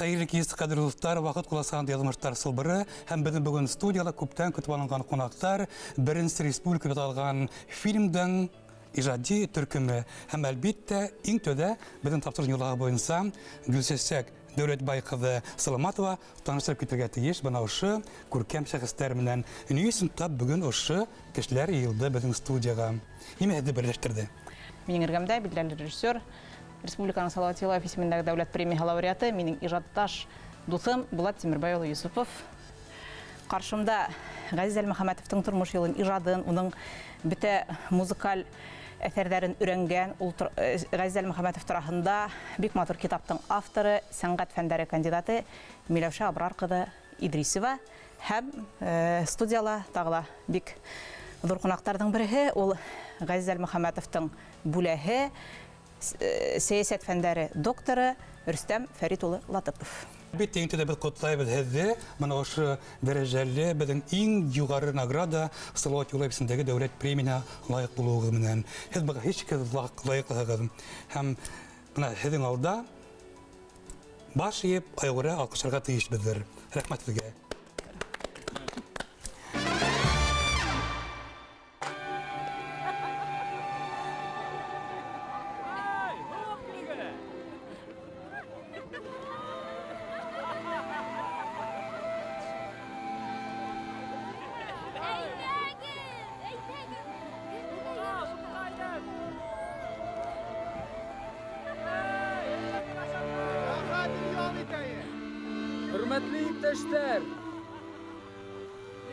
Хәйерле кис, ҡәҙерле дуҫтар, ваҡыт ҡуласаған яҙмыштар сылбыры һәм беҙҙең бөгөн студияла күптән көтөп алынған ҡунаҡтар, Беренсе республика дип аталған фильмдың ижади төркөмө һәм, әлбиттә, иң тәүҙә беҙҙең тапшырыу йолаһы буйынса Гөлсәсәк Дәүләтбай ҡыҙы Саламатова таныштырып китергә тейеш бына ошо күркәм шәхестәр менән. Ни өсөн тап бөгөн ошо кешеләр йыйылды беҙҙең студияға? Нимә һеҙҙе берләштерҙе? Минең эргәмдә билдәле режиссер, республиканың Салават Юлаев исемендәге дәүләт премияһы лауреаты, минең ижадташ дуҫым Булат Тимербай улы Юсупов. Ҡаршымда Ғәзиз Әлмөхәмәтовтың тормош юлын, ижадын, уның бөтә музыкаль әҫәрҙәрен өйрәнгән, ул Ғәзиз Әлмөхәмәтов тураһында бик матур китаптың авторы, сәнғәт фәндәре кандидаты Миләүшә Абрар ҡыҙы Идрисова һәм студияла тағы ла бик ҙур ҡунаҡтарҙың береһе, ул Ғәзиз Әлмөхәмәтовтың бүләһе, сәйәсәт фәндәре докторы Рөстәм Фәрит улы Латыпов. Бит иң тәүҙә беҙ ҡотлайбыҙ һеҙҙе, бына ошо дәрәжәле беҙҙең иң юғары награда Салауат Юлаев исемендәге дәүләт премияһына лайыҡ булыуығыҙ менән. Һеҙ быға һис шикһеҙ лайыҡлыһығыҙ. Һәм бына һеҙҙең алда баш эйеп, аяғүрә алҡышларға тейешбеҙҙер. Рәхмәт һеҙгә. Хөрмәтле иптәштәр,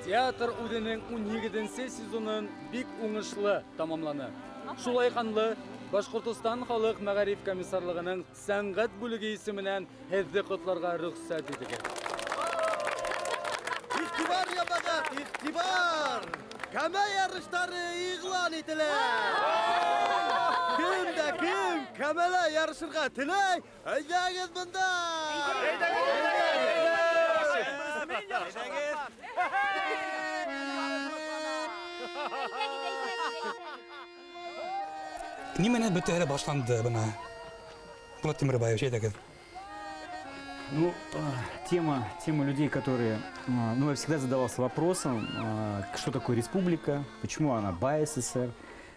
театр үҙенең 17-нсе сезонын бик уңышлы тамамланы. Шулай ҡанлы Башҡортостан халыҡ мәғариф комиссарлығының сәнғәт бүлеге исеменән һеҙҙе ҡотларға рөхсәт итегеҙ. Иғтибар, йәмәғәт, иғтибар! Кәмә ярыштары иғлан ителә! Кем дә кем кәмәлә ярышырға теләй, әйҙәгеҙ бында! Нимәнән бөтәһе лә башланды бына? Булат Тимербаевич, әйҙәгеҙ. Ну, тема людей, которые... Ну, я всегда задавался вопросом, что такое республика, почему она БАССР,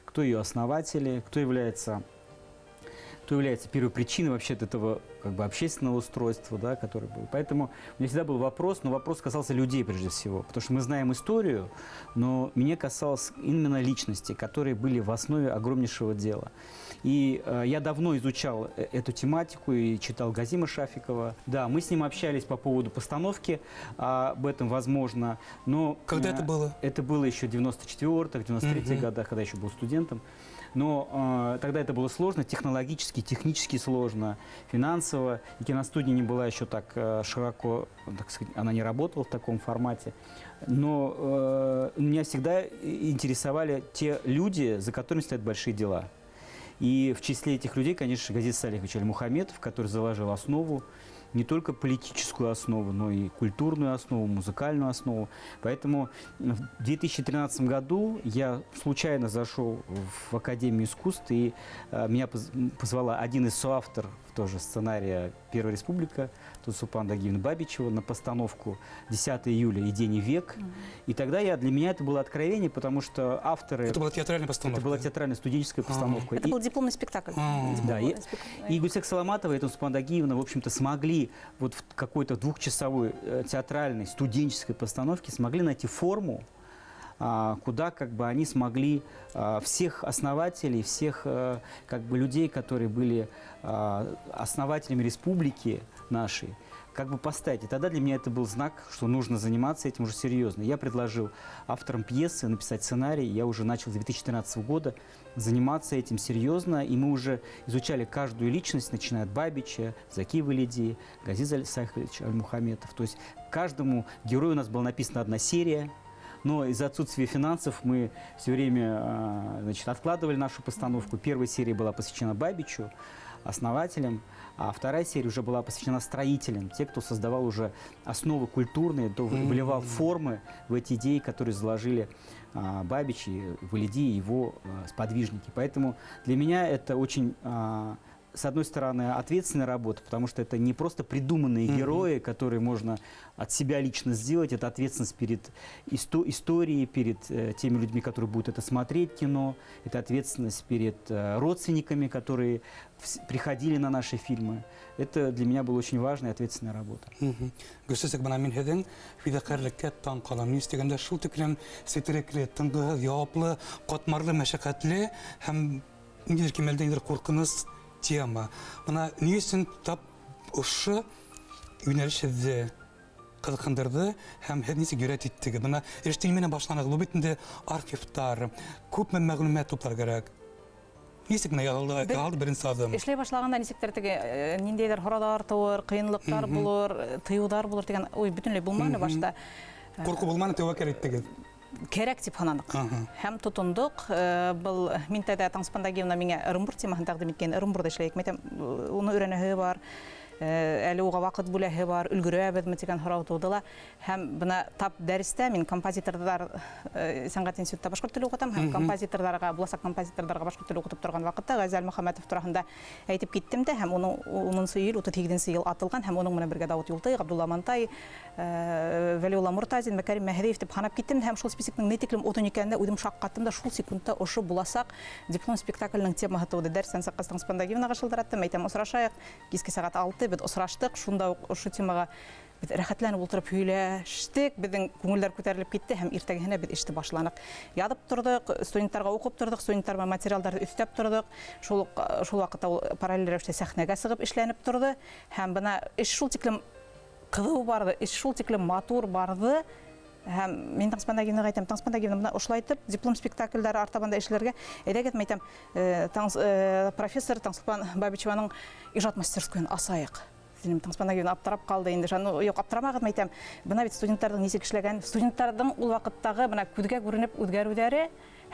кто ее основатели, кто является первой причиной вообще этого общественного устройства, да, которое было. Поэтому у меня всегда был вопрос, но вопрос касался людей прежде всего, потому что мы знаем историю, но меня касалось именно личности, которые были в основе огромнейшего дела. И я давно изучал эту тематику и читал Газима Шафикова. Да, мы с ним общались по поводу постановки, об этом возможно. Но, когда это было? Это было еще в 94-х, 93-х годах, когда я еще был студентом. Но тогда это было сложно, технологически, технически сложно, финансово. И киностудия не была еще так широко, так сказать, она не работала в таком формате. Но меня всегда интересовали те люди, за которыми стоят большие дела. И в числе этих людей, конечно, Газиз Салихович Альмухаметов, который заложил основу, не только политическую основу, но и культурную основу, музыкальную основу. Поэтому в 2013 году я случайно зашел в Академию искусств, и меня позвала один из соавторов тоже сценария «Первая республика», Тансулпан Дагиевна Бабичева, на постановку 10 июля «И день, и век». И тогда для меня это было откровение, потому что авторы... Это была театральная постановка? Это была театральная студенческая постановка. Это был дипломный спектакль. Да, Дипломный спектакль. и Гульсек Саламатова и Тансулпан Дагиевна, в общем-то, смогли вот в какой-то двухчасовой театральной студенческой постановке смогли найти форму, куда они смогли всех основателей, всех людей, которые были основателями республики нашей, поставить. И тогда для меня это был знак, что нужно заниматься этим уже серьезно. Я предложил авторам пьесы написать сценарий. Я уже начал с 2013 года заниматься этим серьезно. И мы уже изучали каждую личность, начиная от Бабича, Заки Валиди, Газиза Салиховича Альмухаметов. То есть каждому герою у нас была написана одна серия. Но из-за отсутствия финансов мы все время откладывали нашу постановку. Первая серия была посвящена Бабичу, основателям, а вторая серия уже была посвящена строителям, те, кто создавал уже основы культурные, кто вливал формы в эти идеи, которые заложили Бабич и Валиди и его сподвижники. Поэтому для меня это очень с одной стороны, ответственная работа, потому что это не просто придуманные герои, которые можно от себя лично сделать, это ответственность перед историей, перед теми людьми, которые будут это смотреть кино, это ответственность перед родственниками, которые приходили на наши фильмы. Это для меня была очень важная и ответственная работа. Гөлсәсәк, бына мин һеҙҙең фиҙаҡәрлеккә таң ҡалам. Ни тигәндә, шул тиклем сетерекле, тынғыһыҙ, яуаплы, ҡатмарлы, мәшәҡәтле һәм ниндәйҙер кимәлдә ниндәйҙер ҡурҡыныс тема. Бына ни өсөн тап ошо йүнәлеш һеҙҙе ҡыҙыҡһындырҙы һәм һеҙ нисек йөрәт иттегеҙ? Бына эш нимәнән башлана? Был бит инде архивтар, күпме мәғлүмәт туплар кәрәк. Нисек менә яҙылды беренсе аҙым? Эшләй башлағанда нисектер теге ниндәйҙер һорауҙар тыуыр, ҡыйынлыҡтар булыр, тыйыуҙар булыр тигән уй бөтөнләй булманы башта. Ҡурҡыу булманы, тәүәккәл иттегеҙ. Кәрәк тип һананыҡ. Һәм тотондоҡ. Был мин тәүҙә Таңсылпан Дагиевна миңә Ырымбур темаһын тәҡдим иткән. Ырымбурҙа эшләйек. Мин әйтәм, уны өйрәнәһе бар, әле уға ваҡыт бүләһе бар, өлгөрәбеҙме тигән һорау тыуҙы ла. Һәм бына тап дәрестә мин композиторҙар сәнғәт институтта башҡорт теле уҡытам һәм композиторҙарға, буласаҡ композиторҙарға башҡорт теле уҡытып торған ваҡытта Ғәзиз Әлмөхәмәтов тураһында әйтеп киттем дә, һәм уның унынсы июль утыҙ һигеҙенсе йыл атылған, һәм уның менән бергә Дауыт Юлтай, Ғабдулла Мантай, Вәлиулла Мортазин, Мәкәрим Мәһдиев тип һанап киттем һәм шул списокның ни тиклем оҙон икәненә үҙем шаҡ ҡаттым да, шул секундта ошо буласаҡ диплом спектаклінің темаһы тыуҙы. Дәрестән сыҡҡас Таңсылпан Дагиевнаға шылтыраттым, әйтәм, осрашайыҡ, киске сәғәт 6 беҙ осраштыҡ, шунда уҡ ошо темаға беҙ рәхәтләнеп ултырып һөйләштек, беҙҙең күңелдәр күтәрелеп китте һәм иртәгеһенә беҙ эште башланыҡ. Яҙып торҙоҡ, студенттарға уҡып торҙоҡ, студенттар менән материалдарҙы өҫтәп торҙоҡ. Шул ваҡытта ул параллель рәүештә сәхнәгә сығып эшләнеп торҙо һәм бына эш шул тиклем ҡыҙыу барҙы, эш шул тиклем матур барҙы. Һәм мин Таңсылпан Дагиевнаға әйтәм, Таңсылпан Дагиевна, бына ошолайтып диплом спектакльдәре артабанда эшләргә әйҙәгеҙ, мин әйтәм, профессор Таңсылпан Бабичеваның ижад мастерскойын асайыҡ. Тинем, Таңсылпан Дагиевна аптырап ҡалды инде. Ну, юҡ, аптырамағыҙ, мин әйтәм, бына бит студенттарҙың нисек эшләгән, студенттарҙың ул ваҡыттағы бына күҙгә күренеп үҙгәреүҙәре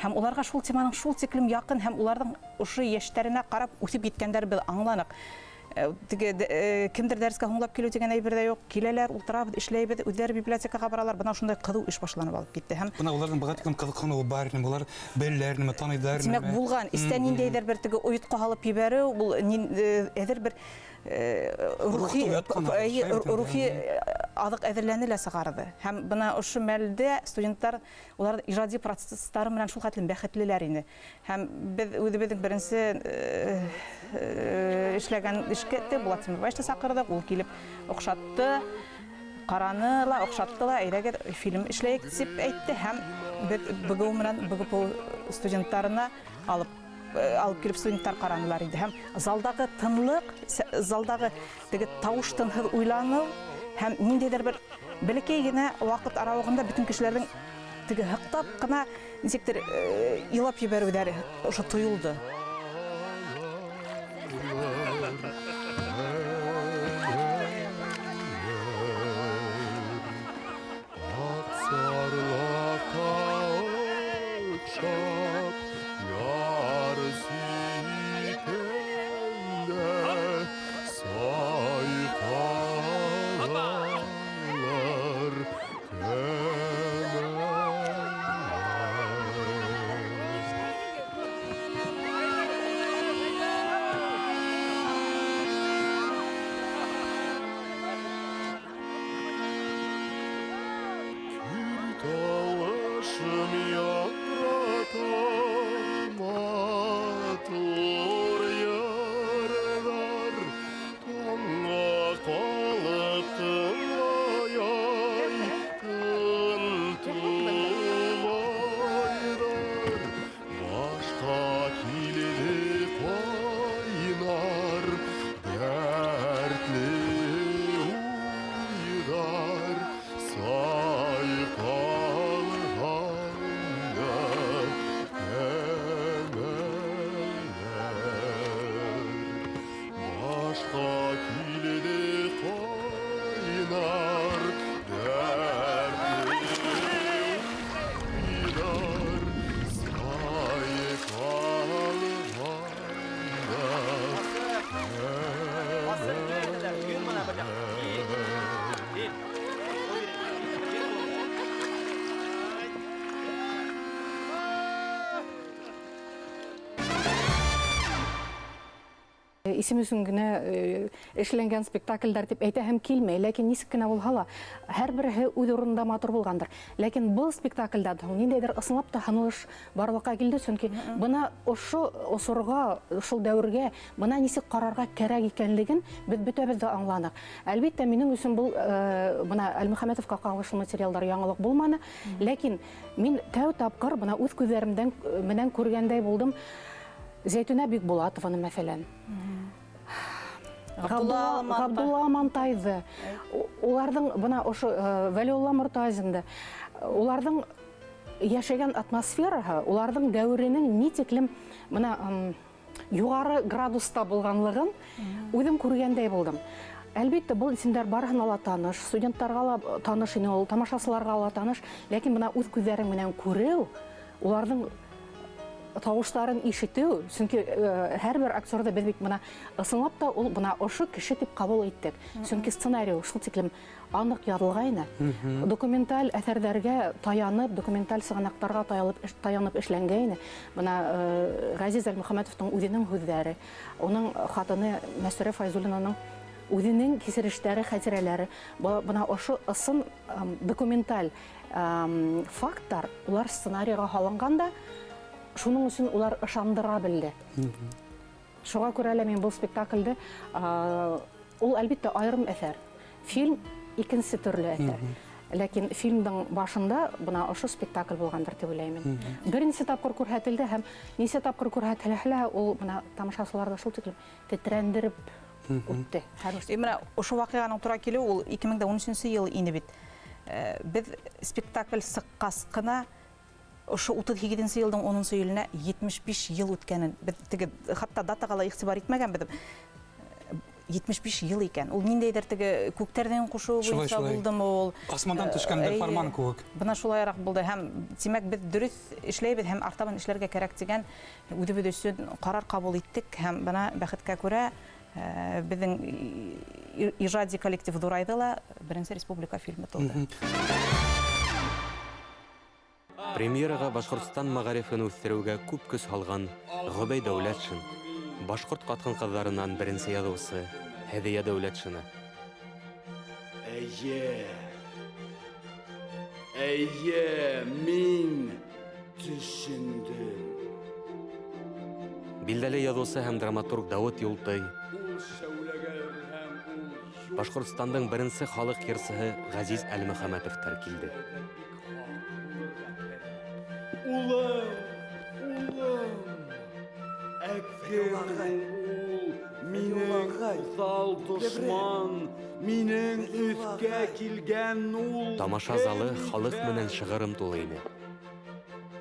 һәм уларға шул теманың шул тиклем яҡын һәм уларҙың ошо йәштәренә ҡарап үҫеп еткәндәр беҙ аңланыҡ. Теге кемдер дәрескә һуңлап килеү тигән әйбер ҙә юҡ. Киләләр, ултырабыҙ, эшләйбеҙ, үҙҙәре библиотекаға баралар. Бына шундай ҡыҙыу эш башланып алып китте. Һәм бына уларҙың быға тиклем ҡыҙыҡһыныуы бар ине, улар беләләр ине, таныйҙар ине. Тимәк, булған. Истә ниндәйҙер бер теге ойотҡо һалып ебәреү, ул әҙер бер Рухты уятҡан рухи аҙыҡ әҙерләне лә сығарҙы. Һәм бына ошо мәлдә студенттар улар ижади процесстары менән шул хәтлем бәхетлеләр ине. Һәм беҙ үҙебеҙҙең беренсе эшләгән эшкә Булат Тимербаевты саҡырҙыҡ, ул килеп оҡшатты, ҡараны ла, оҡшатты ла, әйҙәгеҙ фильм эшләйек тип әйтте. Һәм беҙ БГУ менән БГПУ студенттарына алып килеп студенттар ҡаранылар инде. Һәм залдағы тынлыҡ, залдағы теге тауыш тынһыҙ уйланыу һәм ниндәйҙер бер бәләкәй генә ваҡыт арауығында бөтөн кешеләрҙең теге һыҡтап ҡына нисектер илап ебәреүҙәре ошо тойолдо. Исем өсөн генә эшләнгән спектакльдәр дип әйтәһем килмәй, ләкин нисек кенә булһа ла, һәр береһе үҙ урынында матур булғандыр. Ләкин был спектакльдә һуң ниндәйҙер ысынлап та һынылыш барлыҡҡа килде, сөнки бына ошо осорға, шул дәүергә бына нисек ҡарарға кәрәк икәнлеген беҙ бөтәбеҙ ҙә аңланыҡ. Әлбиттә, минең өсөн был бына Әлмөхәмәтовҡа ҡағылышлы материалдар яңылыҡ булманы, ләкин мин тәү тапҡыр бына үҙ күҙҙәремдән менән күргәндәй булдым. Зәйтүнә Бикбулатованы, мәҫәлән, Ғабдулла Амантайҙы, уларҙың бына ошо Вәлиулла Мортазинды, уларҙың йәшәгән атмосфераһы, уларҙың дәүеренең ни тиклем бына юғары градуста булғанлығын үҙем күргәндәй булдым. Әлбиттә, был исемдәр барыһына ла таныш, студенттарға ла таныш ине ул, тамашасыларға ла таныш, ләкин бына үҙ күҙҙәрең менән күреү, уларҙың тауыштарын ишетеү, сөнки һәр бер актерҙы беҙ бит бына ысынлап та ул бына ошо кеше тип ҡабул иттек. Сөнки сценарий шул тиклем аныҡ яҙылғайны. Документаль әҫәрҙәргә таянып, документаль сығанаҡтарға таянып эшләнгәйне. Бына Ғәзиз Әлмөхәмәтовтың үҙенең һүҙҙәре, уның хатыны Мәстүрә Файзуллинаның үҙенең кисерештәре, хәтирәләре, бына ошо ысын документаль факттар улар сценарийға һалынған да, шуның өсөн улар ышандыра белде. Шуға күрә лә мин был спектаклде, ул әлбиттә айырым әҫәр. Фильм икенсе төрлө әҫәр. Ләкин фильмдың башында бына ошо спектакль булғандыр тип уйлайым мин. Беренсе тапҡыр күрһәтелде һәм нисә тапҡыр күрһәтелһә лә, ул бына тамашасыларҙы шул тиклем тетрәндереп үтте. Бына ошо ваҡиғаның тура килеүе ул 2013 йыл ине бит. Беҙ спектакль сыҡҡас ҡына ошо 38 йылдың 10 июленә 75 йыл үткәнен беҙ теге хатта датаға ла иғтибар итмәгәнбеҙ. 75 йыл икән. Ул ниндәйҙер теге күктәрҙән ҡушыу буйынса булдымы ул? Асмандан төшкән бер фарман кеүек. Бына шулайыраҡ булды һәм тимәк беҙ дөрөҫ эшләйбеҙ һәм артабан эшләргә кәрәк тигән үҙебеҙ өсөн ҡарар ҡабул иттек һәм бына бәхеткә күрә беҙҙең ижади коллектив ҙурайҙы ла беренсе республика фильмы тыуҙы. Премьераға Башҡортостан мәғарифын үҫтереүгә күп көс һалған Ғөбәй Дәүләтшин, башҡорт ҡатын-ҡыҙҙарынан беренсе яҙыусы Һәҙиә Дәүләтшина. Эйе, эйе, мин төшөндөм. Билдәле яҙыусы һәм драматург Дауыт Юлтый, Башҡортостандың беренсе халыҡ йырсыһы Ғәзиз Әлмөхәмәтовтар килде. Улым, улым, әкем ул, минең уҫал дошман, минең өҫкә килгән ул. Тамаша залы халыҡ менән шығырым тулы ине.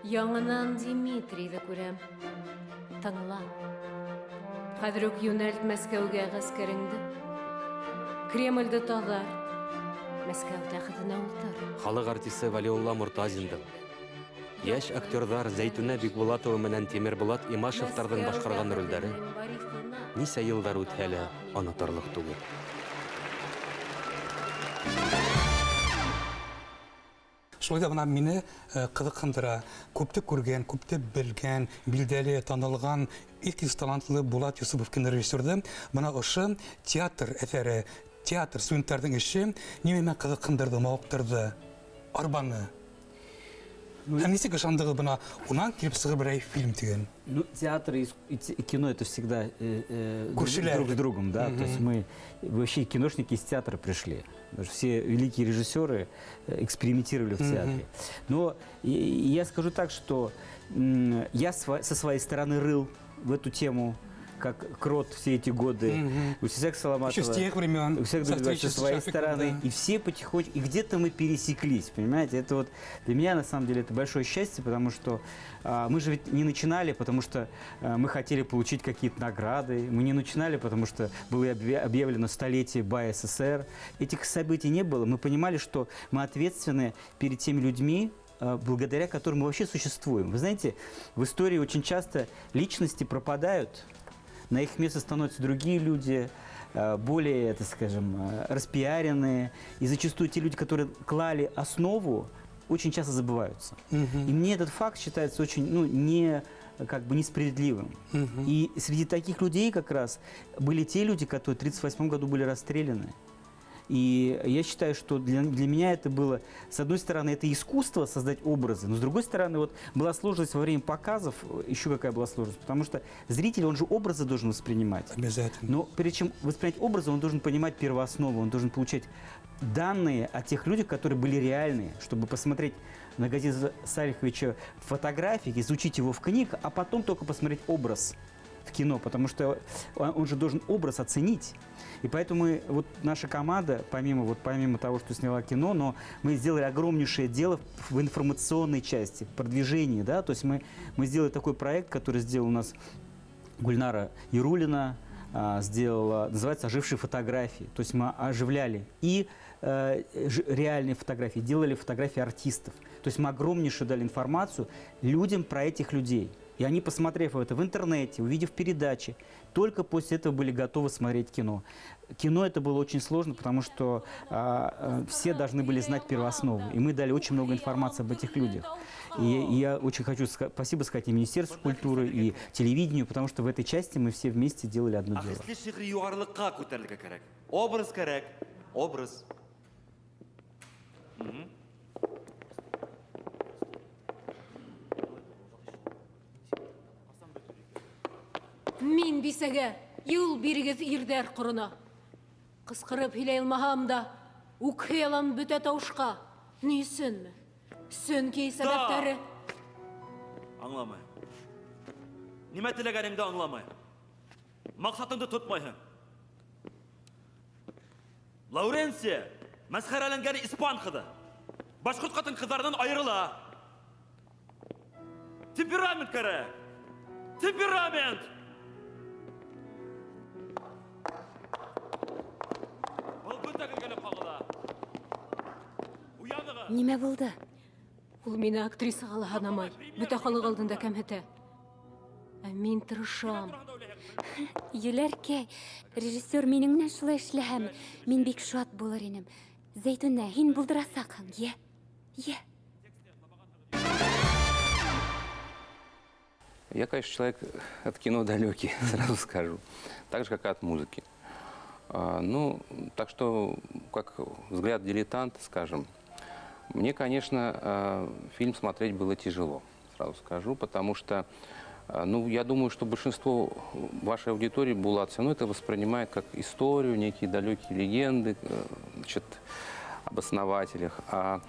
Яңынан Дмитрийҙы күрәм. Тыңла. Хәҙер үк йүнәлт Мәскәүгә ғәскәреңде. Кремлде таҙарт. Мәскәү тәхетенә ултыр. Халыҡ артисы Вәлиулла Мортазиндың, йәш актерҙар Зәйтүнә Бикбулатова менән Тимербулат Имашевтарҙың башҡарған ролдәре нисә йылдар үтһә лә оноторлоҡ түгел. Шулай ҙа бына мине ҡыҙыҡһындыра, күпте күргән, күпте белгән, билдәле, танылған иҫ талантлы Булат Йосопов кинорежиссерҙы бына ошо театр әҫәре, театр студенттарҙың эше нимә менән ҡыҙыҡһындырҙы, мауыҡтырҙы, арбаны? Һәм нисек ышандығыҙ бына унан килеп сығыр берәй фильм тигән? Ну, театр и кино это всегда друг с другом, да. То есть мы вообще киношники из театра пришли. Потому что все великие режиссеры экспериментировали в театре. Но я скажу так, что я со своей стороны рыл в эту тему, как крот все эти годы. У Сисек Саламатова. Еще с тех времен. У всех со со своей стороны. Да. И все потихоньку... И где-то мы пересеклись, понимаете? Это вот для меня, на самом деле, это большое счастье, потому что мы же ведь не начинали, потому что мы хотели получить какие-то награды. Мы не начинали, потому что было объявлено столетие БАССР. Этих событий не было. Мы понимали, что мы ответственны перед теми людьми, благодаря которым мы вообще существуем. Вы знаете, в истории очень часто личности пропадают, на их место становятся другие люди, более, так скажем, распиаренные. И зачастую те люди, которые клали основу, очень часто забываются. И мне этот факт считается очень, ну, не как бы несправедливым. И среди таких людей как раз были те люди, которые в 1938 году были расстреляны. И я считаю, что для меня это было, с одной стороны, это искусство создать образы, но с другой стороны, вот была сложность во время показов, еще какая была сложность, потому что зритель, он же образы должен воспринимать. Обязательно. Но прежде чем воспринять образы, он должен понимать первооснову, он должен получать данные о тех людях, которые были реальные, чтобы посмотреть на Газиза Салиховича в фотографиях, изучить его в книгах, а потом только посмотреть образ в кино, потому что он же должен образ оценить. И поэтому мы, вот наша команда, помимо того, что сняла кино, но мы сделали огромнейшее дело в информационной части, в продвижении, да, то есть мы сделали такой проект, который сделал у нас Гульнара Яруллина, сделала, называется «Ожившие фотографии». То есть мы оживляли и реальные фотографии, делали фотографии артистов. То есть мы огромнейшую дали информацию людям про этих людей. И они, посмотрев это в интернете, увидев передачи, только после этого были готовы смотреть кино. Кино это было очень сложно, потому что все должны были знать первооснову. И мы дали очень много информации об этих людях. И я очень хочу спасибо сказать и Министерству культуры, и телевидению, потому что в этой части мы все вместе делали одно дело. Образ кәрәк. Образ. Мин бисәгә юл бирегеҙ ирҙәр ҡорона. Ҡысҡырып һөйләй алмаһам да, үкһей алам бөтә тауышҡа. Ни өсөнмө? Сөнки сәбәптәре. Аңламайым. Нимә теләгәнеңде аңламайым. Маҡсатыңды тотмайһың. Лауренция мәсхәрәләнгән испан ҡыҙы. Башҡорт ҡатын-ҡыҙҙарынан айырыла. Темперамент кәрәк. Темперамент! Был бөтәгеҙгә лә ҡағыла. Уянығыҙ! Нимә булды? Ул мине актрисаға ла һанамай. Бөтә халыҡ алдында кәмһетә. Ә мин тырышам. Юләркәй, режиссер минең менән шулай эшләһәме, мин бик шат булыр инем. Зәйтүнә, һин булдырасаҡһың, йә? Йә. Я, конечно, человек от кино далекий, сразу скажу. Так же, как и от музыки. Так что, как взгляд дилетанта, скажем, мне, конечно, фильм смотреть было тяжело, сразу скажу, потому что, я думаю, что большинство вашей аудитории, Булат, все равно это воспринимает как историю, некие далекие легенды, об основателях. А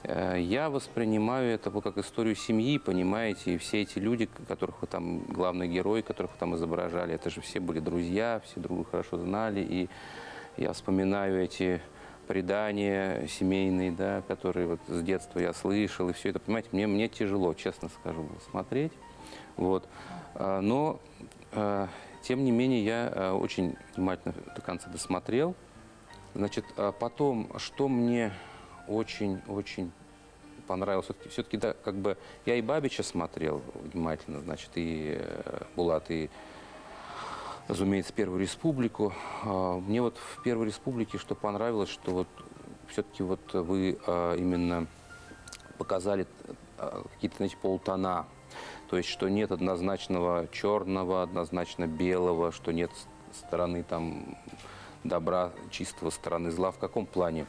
я воспринимаю это как историю семьи, понимаете, и все эти люди, которых вы там, главные герои, которых вы там изображали, это же все были друзья, все друг друга хорошо знали, и я вспоминаю эти предания семейные, да, которые вот с детства я слышал, и все это, понимаете, мне тяжело, честно скажу, было смотреть. Вот. Но, тем не менее, я очень внимательно до конца досмотрел. Потом, что мне очень-очень понравилось, все-таки, да, я и Бабича смотрел внимательно, и Булат, и, разумеется, Первую Республику. Мне вот в Первой Республике что понравилось, что все-таки вы именно показали какие-то, знаете, полутона. То есть, что нет однозначного черного, однозначно белого, что нет стороны добра, чистого, стороны зла. В каком плане?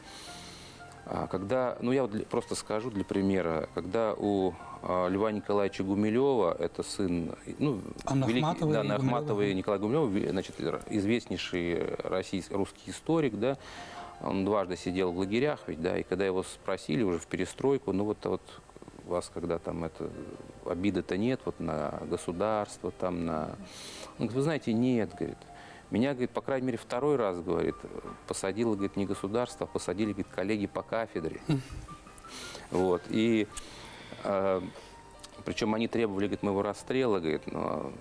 Когда, ну я вот для, просто скажу для примера, когда у Льва Николаевича Гумилева, это сын, ну, Анны великий, Ахматовой да, и Анны Гумилева. Ахматовой и Николая Гумилева, известнейший русский историк, да, он дважды сидел в лагерях ведь, да, и когда его спросили уже в перестройку, ну вот, вот вас когда там это, обиды-то нет вот на государство, там на... Он говорит, вы знаете, нет, говорит. Меня, говорит, по крайней мере, второй раз, говорит, посадило, говорит, не государство, а посадили, говорит, коллеги по кафедре. И причем они требовали, говорит, моего расстрела, говорит, но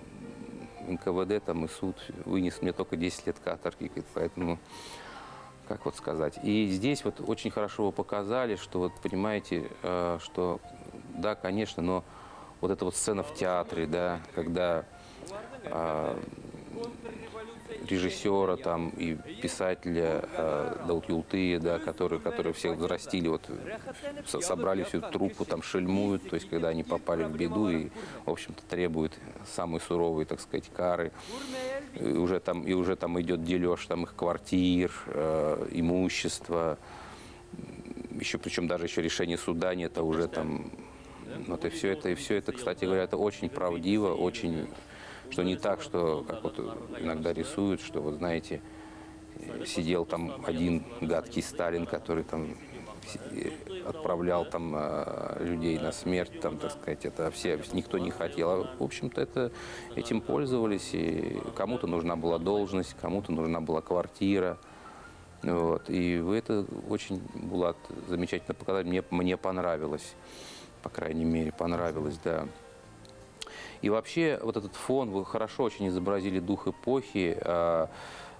НКВД там и суд вынес мне только 10 лет каторги, говорит, поэтому, как вот сказать. И здесь вот очень хорошо вы показали, что вот, понимаете, что, да, конечно, но вот эта вот сцена в театре, да, когда режиссера там и писателя Даут Юлтыя, да, которые всех взрастили, вот, собрали всю труппу, там шельмуют, то есть когда они попали в беду и, в общем-то, требуют самые суровые, так сказать, кары. И уже там идет дележ там, их квартир, имущества. Еще, причем даже еще решение суда нет, а уже там... Вот и все это, кстати говоря, это очень правдиво, очень... Что не так, что, как вот иногда рисуют, что, вот знаете, сидел там один гадкий Сталин, который там отправлял там людей на смерть, там, так сказать, это все, никто не хотел. А, в общем-то, это, этим пользовались, и кому-то нужна была должность, кому-то нужна была квартира. Вот. И вы это очень, Булат, замечательно показали. Мне понравилось, по крайней мере, понравилось, да. И вообще, вот этот фон, вы хорошо очень изобразили дух эпохи.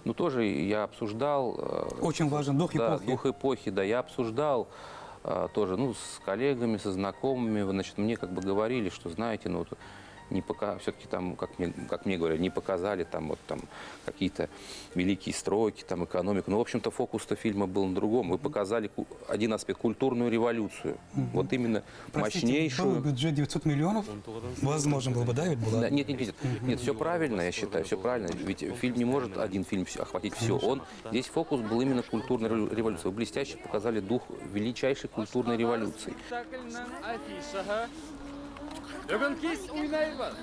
Ну, тоже я обсуждал... Очень важен дух эпохи. Да, дух эпохи, да, я обсуждал тоже, ну, с коллегами, со знакомыми. Значит, мне как бы говорили, что, знаете, ну, вот, не пока, все-таки там, как мне говорят, не показали там вот там какие-то великие стройки, там экономику. Но, в общем-то, фокус-то фильма был на другом. Вы показали один аспект – культурную революцию. Вот именно Простите, мощнейшую. Был бюджет 900 миллионов, возможно было бы, да, ведь было? Да, нет, нет, нет, нет, все правильно, я считаю, все правильно. Ведь фильм не может один фильм охватить все. Здесь фокус был именно культурной революции. Вы блестяще показали дух величайшей культурной революции. Бөгөн кис уйнайбыҙ.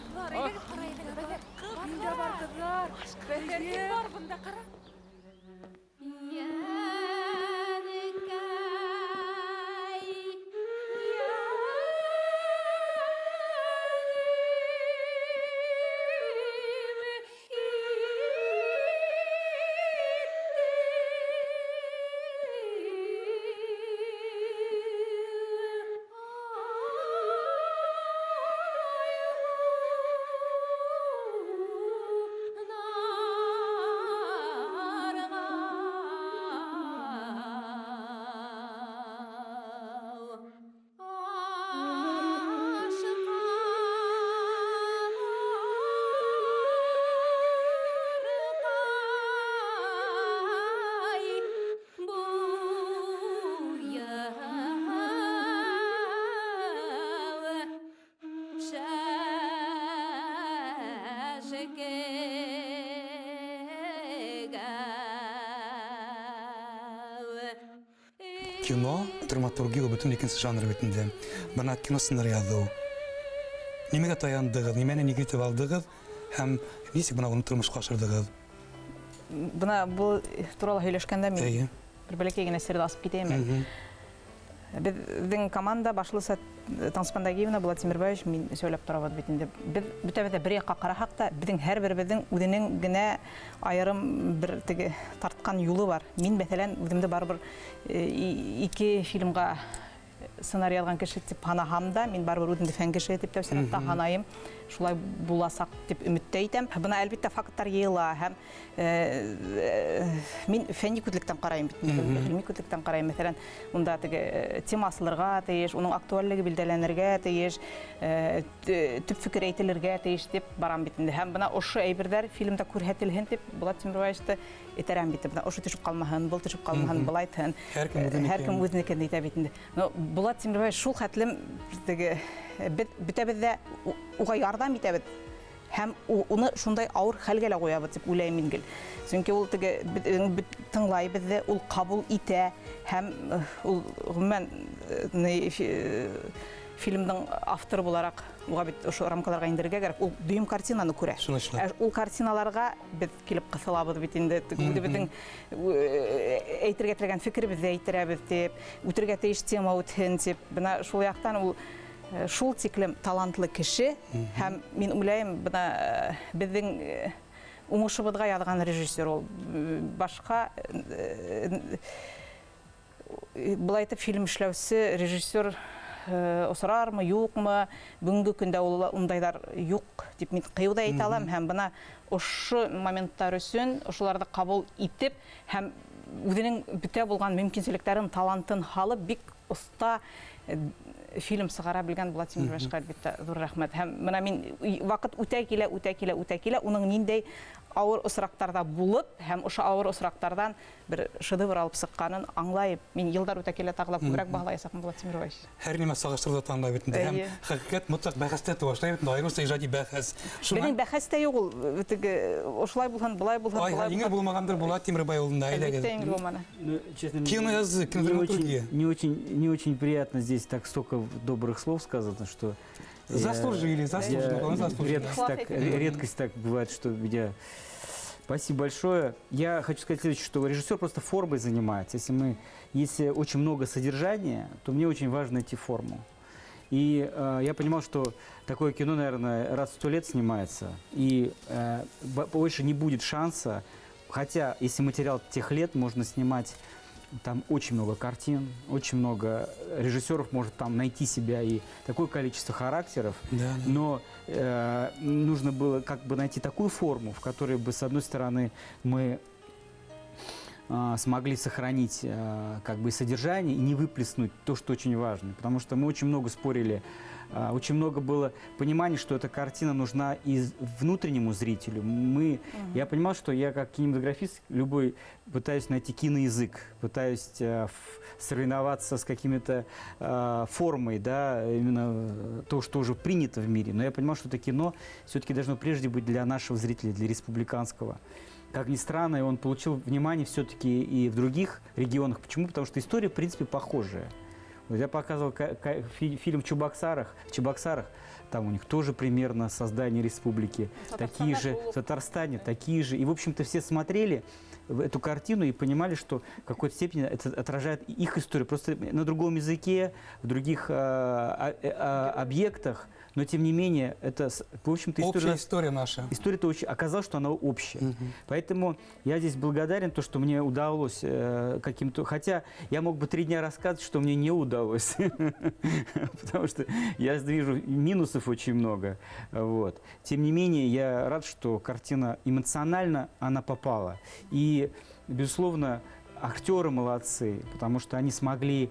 Кино, драматургия ул бөтөн икенсе жанр бит инде. Бына кино сценарий яҙыу. Нимәгә таяндығыҙ, нимәне нигеҙ итеп алдығыҙ һәм нисек бына уны тормошҡа ашырҙығыҙ? Бына был турала һөйләшкәндә мин бер бәләкәй генә серҙе асып китәйем әле. Беҙҙең команда башлыса Таңсыпан Дагиевна, Булат Тимербаевич, мин һөйләп торабыҙ бит инде. Беҙ бөтәбеҙ ҙә бер яҡҡа ҡараһаҡ та, беҙҙең һәр беребеҙҙең үҙенең генә айырым бер теге тартҡан юлы бар. Мин, мәҫәлән, үҙемде барыбер ике фильмға сценарий яҙған кеше тип һанаһам да, мин барыбер үҙемде фән кешеһе тип тәү сиратта һанайым. Шулай буласаҡ тип өмөттә итәм. Бына әлбиттә факттар йыйыла һәм мин фәнни күҙлектән ҡарайым бит, ғилми күҙлектән ҡарайым. Мәҫәлән, унда теге тема асылырға тейеш, уның актуальлеге билдәләнергә тейеш, төп фекер әйтелергә тейеш тип барам бит инде. Һәм бына ошо әйберҙәр фильмда күрһәтелһен тип Булат Тимербаевичты этәрәм бит. Бына ошо төшөп ҡалмаһын, был төшөп ҡалмаһын, былай әйтһен. Һәр кем үҙенекен әйтә бит инде. Но Булат Тимербаевич шул хәтлем теге беҙ бөтәбеҙ ҙә уға ярҙам итәбеҙ һәм уны шундай ауыр хәлгә лә ҡуябыҙ тип уйлайым мин гел. Сөнки ул теге тыңлай беҙҙе, ул ҡабул итә һәм ул ғөмүмән фильмдың авторы булараҡ уға бит ошо рамкаларға индерергә кәрәк. Ул дөйөм картинаны күрә. Ул картиналарға беҙ килеп ҡыҫылабыҙ бит инде. Үҙебеҙҙең әйтергә теләгән фекеребеҙҙе әйтерәбеҙ тип, үтергә тейеш тема үтһен тип. Бына шул яҡтан ул шул тиклем талантлы кеше һәм мин уйлайым, бына беҙҙең уңышыбыҙға яҙған режиссер ул. Башҡа былай итеп фильм эшләүсе режиссер осрармы, юҡмы, бөгөнгө көндә ул ундайҙар юҡ тип мин ҡыйыу ҙа әйтә алам. Һәм бына ошо моменттар өсөн ошоларҙы ҡабул итеп һәм үҙенең бөтә булған мөмкинселектәрен, талантын һалып бик оҫта фильм сығара белгән Булат Тимербашҡа, әлбиттә, ҙур рәхмәт. Һәм бына мин ваҡыт үтә килә, үтә килә, үтә килә, уның ниндәй ауыр осраҡтарҙа булып һәм ошо ауыр осраҡтарҙан бер шедевр алып сыҡҡанын аңлайым. Мин йылдар үтә килә тағы ла күберәк баһалаясаҡмын Булат Тимербаевич. Һәр нимә сағыштырыуҙа таныла бит инде. Һәм хәҡиҡәт мотлаҡ бәхәстә тыуа. Шулай бит инде, айырыуса ижади бәхәс. Беҙҙең бәхәс тә юҡ ул, теге ошолай булһын, былай булһын, Ай, былай еңел булмағандыр Булат Тимербай улында, әйҙәгеҙ. Әлбиттә, еңел булманы. Ну, честно, Киноязык, кинодраматургия. Не очень приятно здесь так столько добрых слов сказано, что Заслужили, заслужили, он заслужили. Редкость так бывает, что меня... Спасибо большое. Я хочу сказать следующее, что режиссер просто формой занимается. Если очень много содержания, то мне очень важно найти форму. И я понимал, что такое кино, наверное, раз в 100 лет снимается, и больше не будет шанса. Хотя, если материал тех лет, можно снимать там очень много картин, очень много режиссеров может там найти себя и такое количество характеров. Но нужно было найти такую форму, в которой бы, с одной стороны, мы смогли сохранить содержание и не выплеснуть то, что очень важно. Потому что мы очень много спорили, очень много было понимания, что эта картина нужна и внутреннему зрителю. Я понимал, что я как кинематографист любой пытаюсь найти киноязык, пытаюсь соревноваться с какими-то формой, да, именно то, что уже принято в мире. Но я понимал, что это кино все-таки должно прежде быть для нашего зрителя, для республиканского. Как ни странно, и он получил внимание все-таки и в других регионах. Почему? Потому что история, в принципе, похожая. Я показывал фильм в Чебоксарах, там у них тоже примерно создание республики, В такие же, Татарстане в Татарстане такие же. И, в общем-то, все смотрели эту картину и понимали, что в какой-то степени это отражает их историю, просто на другом языке, в других объектах, но, тем не менее, это, в общем-то, история Общая у нас история наша. История-то очень, оказалось, что она общая. Поэтому я здесь благодарен, то, что мне удалось каким-то... Хотя я мог бы 3 дня рассказывать, что мне не удалось. Потому что я вижу минусов очень много. Тем не менее, я рад, что картина эмоционально она попала. И, безусловно, актеры молодцы, потому что они смогли,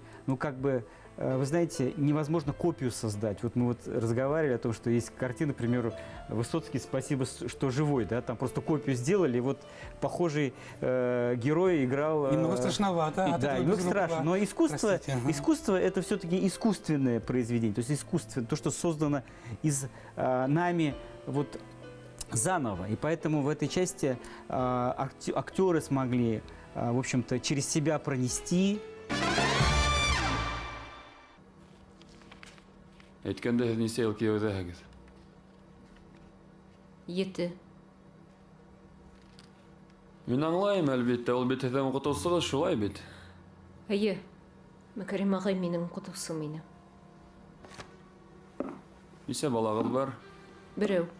вы знаете, невозможно копию создать. Мы разговаривали о том, что есть картина, к примеру, Высоцкий «Спасибо, что живой», да, там просто копию сделали, и похожий герой играл Немного страшновато, от Да, этого немного безумно страшно, но Простите, ага. искусство — это все-таки искусственное произведение, то есть искусственное, то, что создано из нами заново. И поэтому в этой части актеры смогли через себя пронести. Әйткәндә һеҙ нисә йыл кейәүҙәһегеҙ? 7. Мин аңлайым, әлбиттә, ул бит һеҙҙең уҡытыусығыҙ, шулай бит? Эйе, Мөкәррим ағай минең уҡытыусым ине. Нисә балағыҙ бар? Берәү.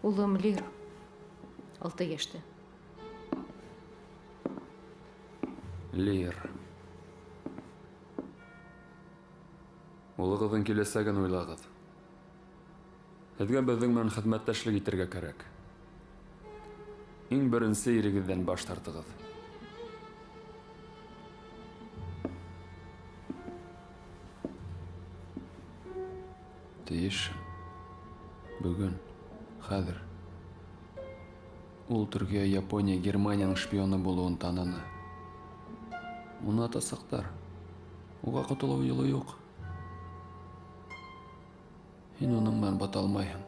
Улым Лир. 6 йәштә. Лир. Улығыҙҙың киләсәген уйлағыҙ. Һеҙгә беҙҙең менән хеҙмәттәшлек итергә кәрәк. Иң беренсе ирегеҙҙән баш тартығыҙ. Тейеш. Бөгөн, хәҙер. Ул Төркиә, Япония, Германияның шпионы булыуын таныны. Уны атасаҡтар. Уға ҡотолоу юлы юҡ. Һин уның менән бата алмайһың.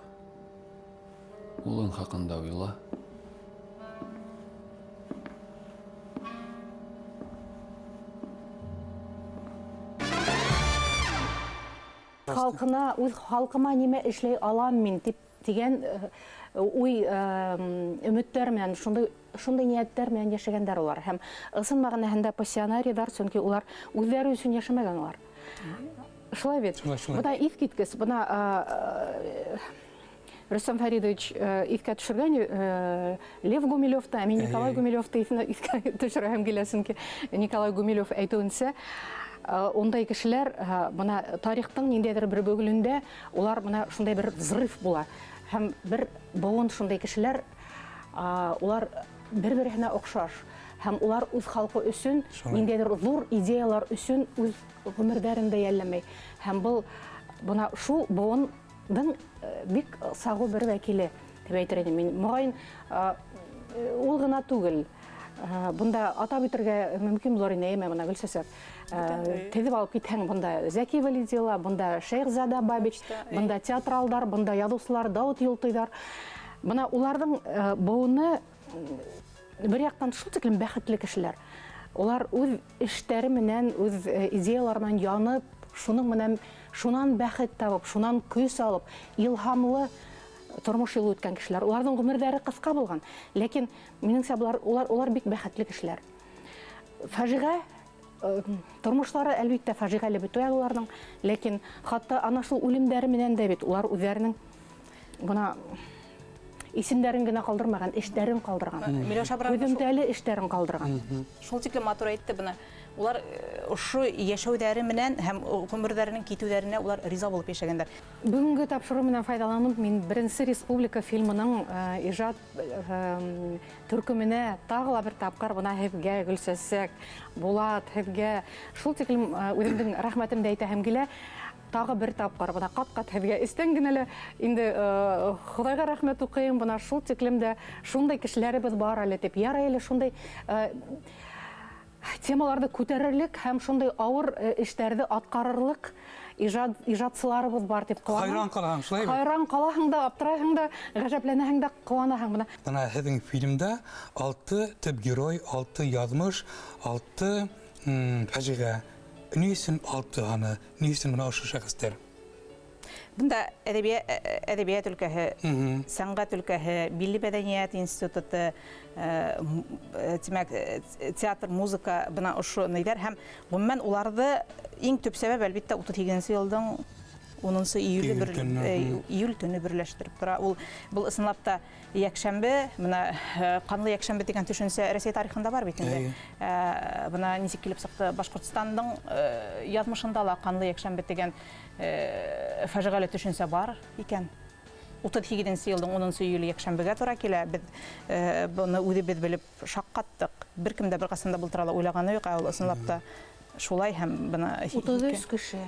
Улың хаҡында уйла. Халҡына, үҙ халҡыма нимә эшләй алам мин тип тигән уй өмөттәр менән, шундай ниәттәр менән йәшәгәндәр улар. Һәм ысын мәғәнәһендә пассионарийҙар, сөнки улар үҙҙәре өсөн йәшәмәгән улар. Шулай бит? Шулай, шулай. Бына иҫ киткес, бына Рөстәм Фәридович иҫкә төшөргән Лев Гумилевты, ә мин Николай Гумилевты иҫкә төшөрәһем килә, сөнки Николай Гумилев әйтеүенсә, ундай кешеләр бына тарихтың ниндәйҙер бер бөгөлөндә улар бына шундай бер взрыв була. Һәм бер быуын шундай кешеләр, улар бер-береһенә оҡшаш. Һәм улар үҙ халҡы өсөн, ниндәйҙер ҙур идеялар өсөн үҙ ғүмерҙәрен дә йәлләмәй. Һәм был бына шул быуындың бик сағыу бер вәкиле тип әйтер инем мин. Моғайын, ул ғына түгел. Бында атап үтергә мөмкин булыр ине, әммә бына Гөлсәсәк теҙеп алып китһәң, бында Зәки Вәлидилла, бында Шәйехзада Бабич, бында театралдар, бында яҙыусылар, Дауыт Юлтыйҙар. Бына уларҙың быуыны бер яҡтан шул тиклем бәхетле кешеләр. Улар үҙ эштәре менән, үҙ идеялары менән янып, шуның менән, шунан бәхет табып, шунан көс алып, илһамлы тормош юлы үткән кешеләр. Уларҙың ғүмерҙәре ҡыҫҡа булған, ләкин минеңсә улар бик бәхетле кешеләр. Фажиғә тормошлары әлбиттә фажиғәле бөтә уларҙың, ләкин хатта ана шул үлемдәре менән дә бит улар үҙҙәренең бына исемдәрен генә ҡалдырмаған, эштәрен ҡалдырған. Һөҙөмтәле эштәрен ҡалдырған. Шул тиклем матур әйтте бына. Улар ошо йәшәүҙәре менән һәм ғүмерҙәренең китеүҙәренә улар риза булып йәшәгәндәр. Бөгөнгө тапшырыу менән файҙаланып, мин беренсе республика фильмының ижад төркөмөнә тағы ла бер тапҡыр бына һеҙгә, Гөлсәсәк, Булат, һеҙгә шул тиклем үҙемдең рәхмәтемде әйтәһем килә. Тағы бер тапҡыр бына ҡат-ҡат һеҙгә эстән генә лә инде Хоҙайға рәхмәт уҡыйым, бына шул тиклем дә шундай кешеләребеҙ бар әле тип. Ярай әле шундай темаларҙы күтәрерлек һәм шундай ауыр эштәрҙе атҡарырлыҡ ижадсыларыбыҙ бар тип ҡыуанам. Хайран ҡалаһың, шулай бит? Хайран ҡалаһың да, аптырайһың да, ғәжәпләнәһең дә, ҡыуанаһың бына. Бына һеҙҙең фильмда 6 төп герой, 6 яҙмыш, 6 фажиғә. Ни өсөн 6 һаны? Ни өсөн бына ошо шәхестәр? Бында әҙәбиәт өлкәһе, сәнғәт өлкәһе, Милли мәҙәниәт институты, тимәк, театр, музыка, бына ошо нейҙәр һәм ғөмүмән уларҙы иң төп сәбәп әлбиттә утыҙ һигеҙенсе йылдың унынсы июле Июль төнө, июль төнө берләштереп тора. Ул был ысынлап та йәкшәмбе, бына ҡанлы йәкшәмбе тигән төшөнсә Рәсәй тарихында бар бит инде. Бына нисек килеп сыҡты Башҡортостандың яҙмышында ла ҡанлы йәкшәмбе тигән фажиғәле төшөнсә бар икән. Утыҙ һигеҙенсе йылдың унынсы июле йәкшәмбегә тура килә. Беҙ быны үҙебеҙ белеп шаҡ ҡаттыҡ. Бер кем дә бер ҡасан да был турала уйлағаны юҡ, ә ул ысынлап та шулай һәм бына Утыҙ өс кеше.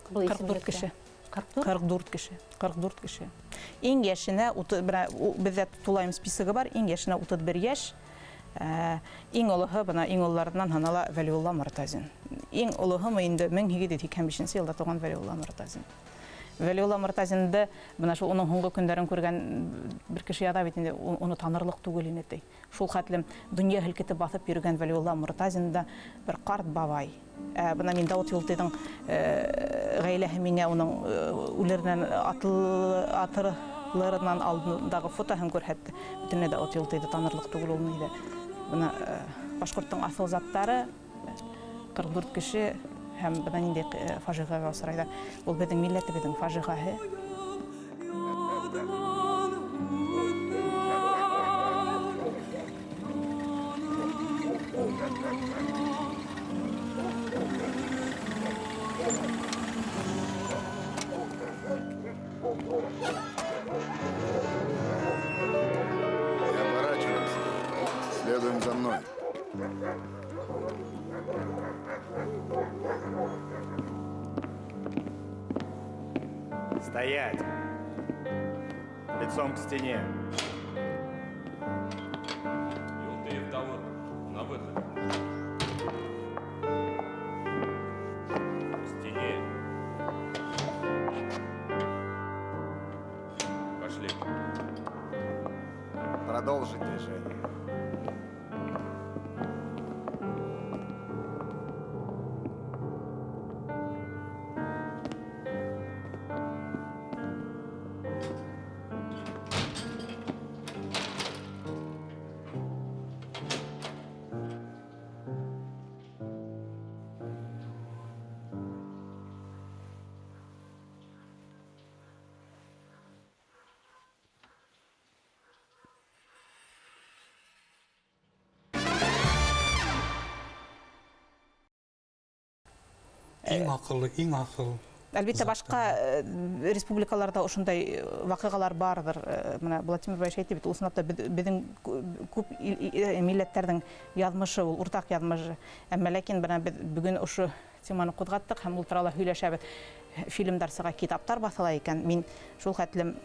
Был Ҡырҡ дүрт исемлектә. кеше. Ҡырҡ дүрт? Ҡырҡ дүрт кеше. Ҡырҡ дүрт кеше. Иң йәшенә бына, беҙҙә тулайым списогы бар, иң йәшенә утыҙ бер йәш. Иң олоһо, бына иң ололарынан һанала Вәлиулла Мортазин. Иң олоһомо инде мең һигеҙ йөҙ һикһән бишенсе йылда тыуған Вәлиулла Мортазин. Вәлиулла Мортазинды бына шул уның һуңғы көндәрен күргән бер кеше яҙа бит инде, уны танырлыҡ түгел ине ти. Шул хәтлем донъя һелкетеп баҫып йөрөгән Вәлиулла Мортазин да бер ҡарт бабай. Бына мин Дауыт Юлтыйҙың ғаиләһе миңә уның үлеренән атылырынан алдындағы фотоһын күрһәтте. Бөтөнләй Дауыт Юлтыйҙы танырлыҡ түгел ул инде. Бына башҡорттоң аҫыл заттары ҡырҡ дүрт кеше һәм бына ниндәй фажиғәгә осрайҙар. Ул беҙҙең милләтебеҙҙең фажиғәһе. Не оборачиваемся. Следуем за мной. Стоять! Лицом к стене. Юлтыев Дауыт, на выход. К стене. Пошли. Продолжить движение. Иң аҡыллы, иң аҫыл. Әлбиттә, башҡа республикаларҙа ошондай ваҡиғалар барҙыр. Бына Булат Тимербаевич әйтте бит, ул ысынлап та беҙҙең күп милләттәрҙең яҙмышы, ул уртаҡ яҙмышы. Әммә ләкин бына беҙ бөгөн ошо теманы ҡуҙғаттыҡ һәм ул турала һөйләшәбеҙ. Фильмдар сыға, китаптар баҫыла икән, мин шул хәтлем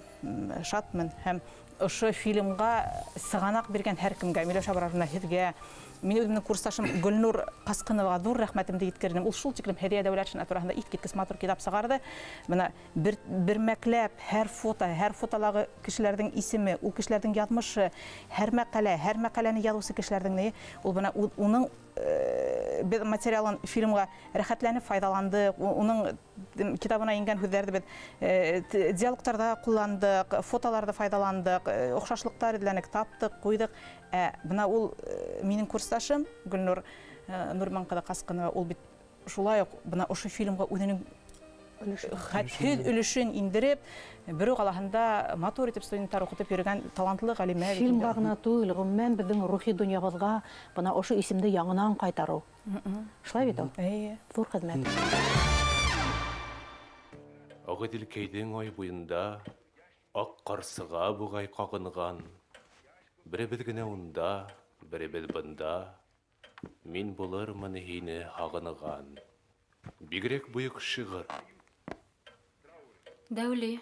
шатмын. Һәм ошо фильмға сығанаҡ биргән һәр кемгә, Миләүшә Абраровна, һеҙгә, мин үҙемдең курсташым Гөлнур Ҡасҡыноваға ҙур рәхмәтемде еткерҙем. Ул шул тиклем Һәҙиә Дәүләтшина тураһында иҫ киткес матур китап сығарҙы. Бына бер бермәкләп һәр фото, һәр фотолағы кешеләрҙең исеме, ул кешеләрҙең яҙмышы, һәр мәҡәлә, һәр мәҡәләне яҙыусы кешеләрҙең ни, ул бына уның беҙ материалын фильмға рәхәтләнеп файҙаландыҡ, уның китабына ингән һүҙҙәрҙе беҙ диалогтарҙа ҡулландыҡ, фотоларҙа файҙаландыҡ, оҡшашлыҡтар эҙләнек, таптыҡ, ҡуйҙыҡ. Бына ул минең курсташым Гөлнур Нурман ҡыҙы Ҡасҡынова, ул бит шулай уҡ бына ошо фильмға үҙенең хәтһеҙ өлөшөн индереп, Бөрө ҡалаһында матур итеп студенттар уҡытып йөрөгән талантлы ғалимә бит Фильмға инде. ғына түгел, ғөмүмән беҙҙең рухи донъябыҙға бына ошо исемде яңынан ҡайтарыу. Шулай бит ул? Эйе. Ҙур хеҙмәт. Ағиҙелкәйҙең ай буйында аҡ ҡарсыға буғай ҡағынған. Беребеҙ генә унда, беребеҙ бында. Мин булырмын һине һағынған. Бигерәк бойоҡ шиғыр. Дәүли,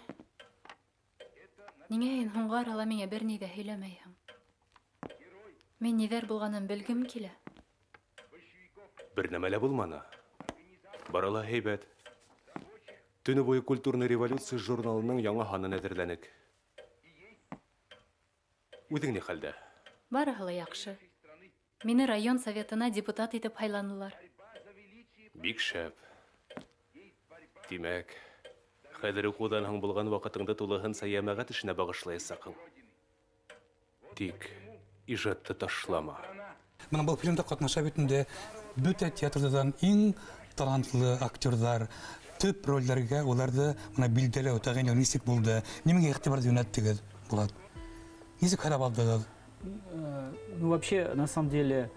ниңә һин һуңғы арала миңә бер ни ҙә һөйләмәйһең? Мин ниҙәр булғанын белгем килә. Бер нәмә лә булманы. Бары ла һәйбәт. Төнө буйы «Культурная революция» журналының яңы һанын әҙерләнек. Үҙең ни хәлдә? Барыһы ла яҡшы. Мине район советына депутат итеп һайланылар. Бик шәп. Тимәк, хәҙер уҡыуҙан һуң булған ваҡытыңды тулыһынса йәмәғәт эшенә бағышлаясаҡһың. Тик ижадты ташлама. Бына был фильмда ҡатнаша бит инде бөтә театрҙарҙан иң талантлы актерҙар, төп ролдәргә уларҙы бына билдәләү, тәғәйенләү нисек булды? Нимәгә иғтибар йүнәттегеҙ, Булат? Нисек һайлап алдығыҙ? Вообще, на самом деле,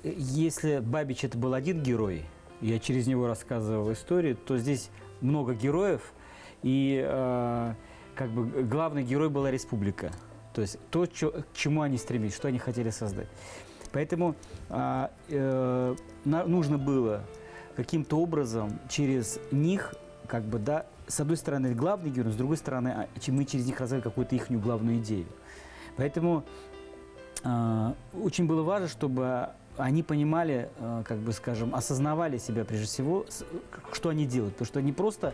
если Бабич это был один герой, я через него рассказывал историю, то здесь много героев, и главный герой была республика. То есть то, к чему они стремились, что они хотели создать. Поэтому нужно было каким-то образом через них, с одной стороны, главный герой, с другой стороны, мы через них развили какую-то ихнюю главную идею. Поэтому очень было важно, чтобы они понимали, осознавали себя прежде всего, что они делают. Потому что не просто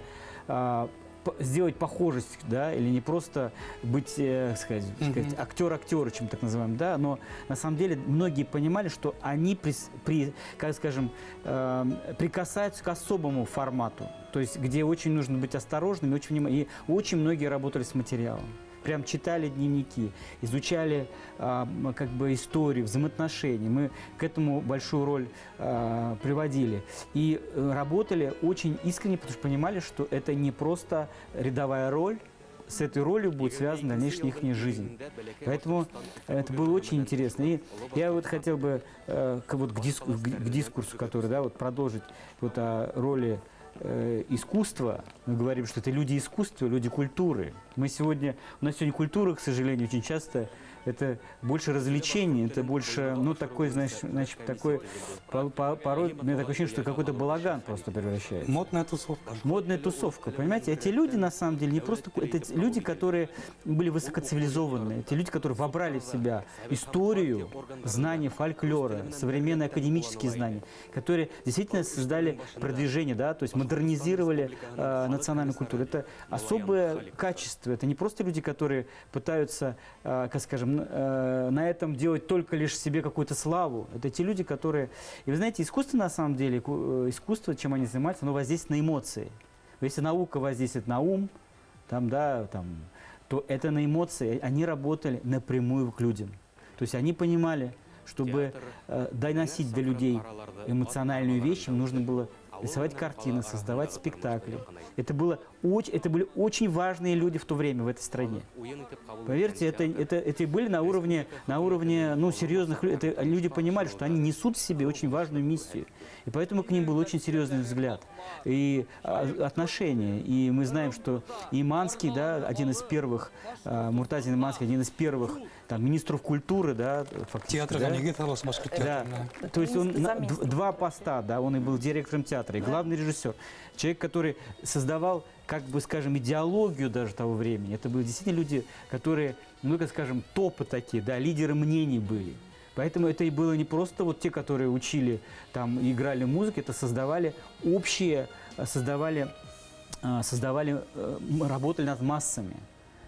сделать похожесть, да, или не просто быть, актер-актера, чем так называем, да, но на самом деле многие понимали, что они прикасаются к особому формату, то есть где очень нужно быть осторожными, очень и очень многие работали с материалом. Прям читали дневники, изучали историю, взаимоотношения. Мы к этому большую роль приводили. И работали очень искренне, потому что понимали, что это не просто рядовая роль, с этой ролью будет связана дальнейшая их жизнь. Поэтому это было очень интересно. И я хотел бы к дискурсу, который, да, вот продолжить вот о роли искусства. Мы говорим, что это люди искусства, люди культуры. У нас сегодня культура, к сожалению, очень часто это больше развлечение, это больше, ну, такой, знаешь, значит, такой, по, по, порой, у меня такое ощущение, что какой-то балаган просто превращается. Модная тусовка. Модная тусовка, понимаете? Эти люди, на самом деле, не просто это люди, которые были высокоцивилизованные, это люди, которые вобрали в себя историю, знания фольклора, современные академические знания, которые действительно создали продвижение, да, то есть модернизировали национальную культуру. Это особое качество, это не просто люди, которые пытаются, как скажем, на этом делать только лишь себе какую-то славу. Это те люди, которые... И вы знаете, искусство на самом деле, искусство, чем они занимаются, оно воздействует на эмоции. Если наука воздействует на ум, то это на эмоции. Они работали напрямую к людям. То есть они понимали, чтобы доносить до людей эмоциональную вещь, им нужно было Рисовать картины, создавать спектакли. Это были очень важные люди в то время в этой стране. Поверьте, это были на уровне, ну, серьезных людей. Это люди понимали, что они несут в себе очень важную миссию. И поэтому к ним был очень серьезный взгляд и отношение. И мы знаем, что Иманский, да, один из первых, Муртазин Иманский, один из первых там, министров культуры, да, фактически. Театрға да. нигеҙ һалыусы башҡорт Да. театрына. То есть он два поста, да, он и был директором театра, и главный режиссер. Человек, который создавал, как бы, скажем, идеологию даже того времени. Это были действительно люди, которые, ну, как скажем, топы такие, да, лидеры мнений были. Поэтому это и было не просто вот те, которые учили, там, и играли музыку, это создавали общие, создавали, работали над массами.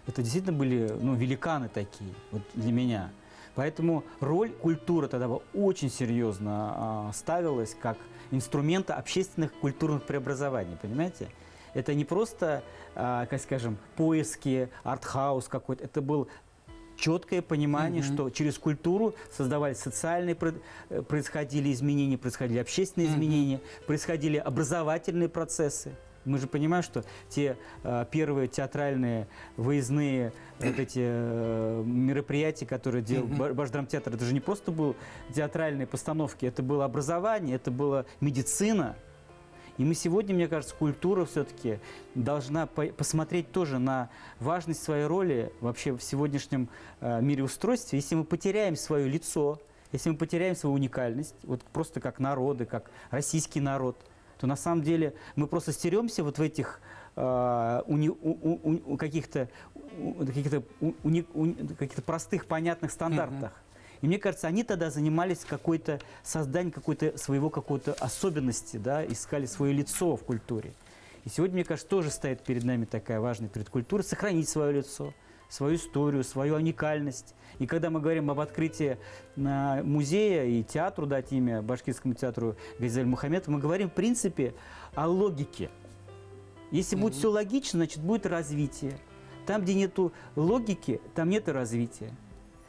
Это действительно были, ну, великаны такие, вот для меня. Поэтому роль культуры тогда была очень серьезно ставилась как инструмента общественных культурных преобразований, понимаете? Это не просто, как скажем, поиски, артхаус какой-то. Это был четкое понимание, Мгм. что через культуру создавались социальные, происходили изменения, происходили общественные изменения, происходили образовательные процессы. Мы же понимаем, что те первые театральные выездные вот эти мероприятия, которые делал Мгм. Башдрамтеатр, это же не просто был театральные постановки, это было образование, это была медицина. И мы сегодня, мне кажется, культура все-таки должна посмотреть тоже на важность своей роли вообще в сегодняшнем мире устройстве. Если мы потеряем свое лицо, если мы потеряем свою уникальность, вот просто как народы, как российский народ, то на самом деле мы просто стеремся вот в этих уни- у каких-то каких-то простых, понятных стандартах. И мне кажется, они тогда занимались какой-то созданием какой-то своего какой-то особенности, да, искали свое лицо в культуре. И сегодня, мне кажется, тоже стоит перед нами такая важная перед культурой сохранить свое лицо, свою историю, свою уникальность. И когда мы говорим об открытии музея и театру дать имя Башкирскому театру Газиза Альмухаметова, мы говорим, в принципе, о логике. Если будет все логично, значит, будет развитие. Там, где нету логики, там нет развития.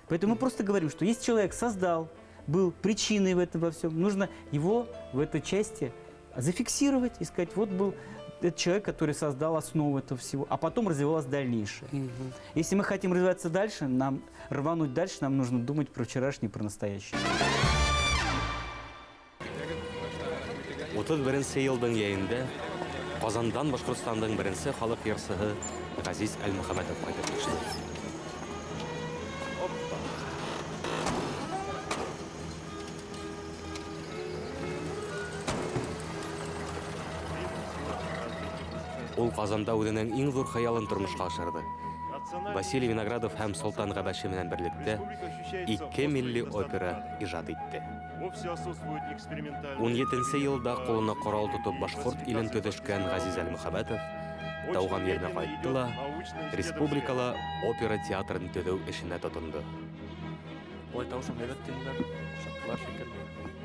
Поэтому мы просто говорим, что если человек создал, был причиной в этом во всем, нужно его в этой части зафиксировать и сказать, вот был этот человек, который создал основу этого всего, а потом развивалось дальнейшее. Если мы хотим развиваться дальше, нам рвануть дальше, нам нужно думать про вчерашнее, про настоящее. 31 йылдың йәйендә Ҡазандан Башҡортостандың беренсе халыҡ йырсыһы Ғәзиз Әлмөхәмәтов ҡайтып төштө. Ул Ҡазанда үҙенең иң ҙур хыялын тормошҡа ашырҙы. Василий Виноградов һәм Солтан Ғәбәши менән берлектә ике милли опера ижад итте. Вовсе отсутствует экспериментальный 17 йылда ҡулына ҡорал тотоп башҡорт илен төҙөшкән Ғәзиз Әлмөхәмәтов тыуған еренә ҡайтты ла республикала опера театрын төҙөү эшенә тотондо. Ой, тауышың һәйбәт тинеләр. Оҡшаттылар шикелле.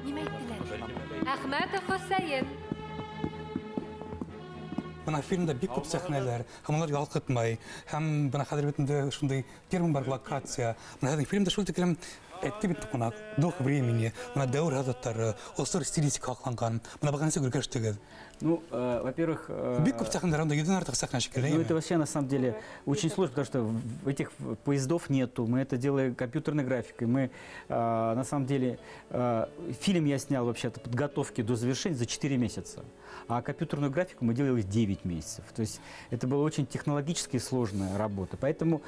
Нимә әйттеләр? Әхмәтов Хөсәйен. Бына фильмда бик күп сәхнәләр, һәм улар ялҡытмай. Һәм бына хәҙер бит инде шундай термин бар локация. Бына һеҙҙең фильмда шул тиклем әйтте бит ҡунаҡ, дух времени, бына дәүер һыҙаттары, осор стилистика һаҡланған. Бына быға нисек өлгәштегеҙ? Ну, во-первых... Бик күп сәхнәләр, анда йөҙҙән артыҡ сәхнә шикелле. Ну, это вообще, на самом деле, очень сложно, потому что этих поездов нету. Мы это делаем компьютерной графикой. Мы, на самом деле, фильм я снял вообще-то подготовки до завершения за 4 месяца. А компьютерную графику мы делали 9 месяцев. То есть это была очень технологически сложная работа. Поэтому